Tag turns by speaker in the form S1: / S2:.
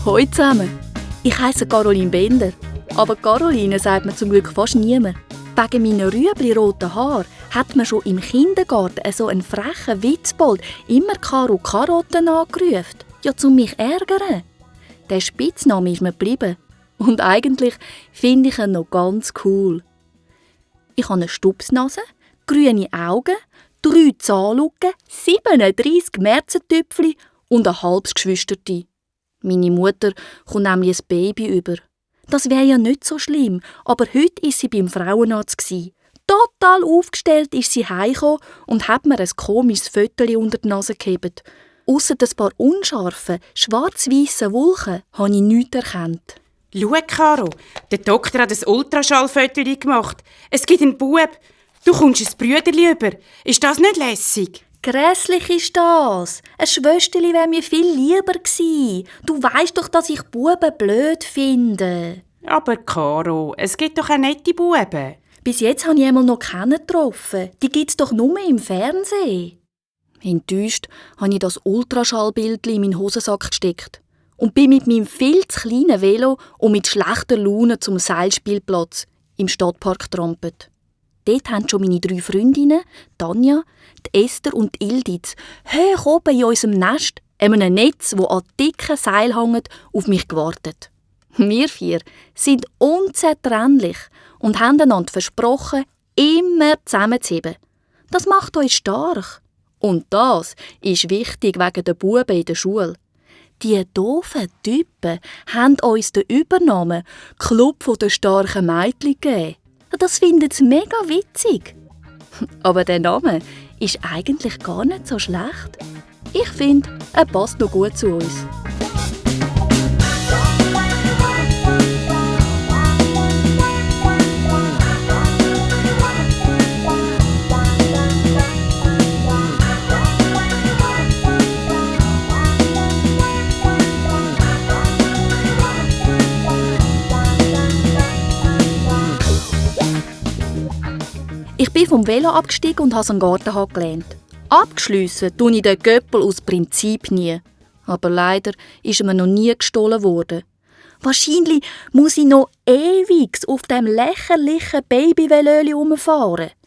S1: Hallo zusammen, ich heisse Caroline Bender. Aber Caroline sagt mir zum Glück fast niemand. Wegen meiner rüebli-roten Haare hat man schon im Kindergarten so einen frechen Witzbold immer Karo Karotten angerufen. Ja, um mich zu ärgern. Der Spitzname ist mir geblieben. Und eigentlich finde ich ihn noch ganz cool. Ich habe eine Stupsnase, grüne Augen, 3 Zahnlücken, 37 Märzentüpfli und ein halbes Geschwisterte. Meine Mutter kommt nämlich ein Baby über. Das wäre ja nicht so schlimm, aber heute war sie beim Frauenarzt. Total aufgestellt ist sie heimgekommen und hat mir ein komisches Föteli unter die Nase gehebt. Ausser ein paar unscharfen, schwarz-weissen Wolken habe ich nichts erkannt.
S2: Schau, Caro, der Doktor hat ein Ultraschallfoto gemacht. Es gibt einen Bub. Du kommst ein Brüderli über. Ist das nicht lässig?
S1: Grässlich ist das. Ein Schwösterli wäre mir viel lieber gewesen. Du weisst doch, dass ich Buben blöd finde.
S2: Aber Caro, es gibt doch auch nette Buben.
S1: Bis jetzt habe ich einmal noch keinen getroffen. Die gibt es doch nur im Fernsehen. Enttäuscht habe ich das Ultraschallbildchen in meinen Hosensack gesteckt und bin mit meinem viel zu kleinen Velo und mit schlechter Laune zum Seilspielplatz im Stadtpark getrampelt. Dort haben schon meine 3 Freundinnen, Tanja, die Esther und die Ilditz, hoch oben in unserem Nest, einem Netz, das an dicken Seilen hängt, auf mich gewartet. Wir 4 sind unzertrennlich und haben einander versprochen, immer zusammenzuheben. Das macht uns stark. Und das ist wichtig wegen der Buben in der Schule. Die doofen Typen haben uns den Übernamen «Club der starken Mädchen» gegeben. Das finden sie mega witzig. Aber der Name ist eigentlich gar nicht so schlecht. Ich finde, er passt noch gut zu uns. Ich bin vom Velo abgestiegen und habe einen Garten gelehnt. Abgeschliessen tue ich den Göppel aus Prinzip nie. Aber leider ist er mir noch nie gestohlen worden. Wahrscheinlich muss ich noch ewig auf dem lächerlichen Babyvelöli herumfahren.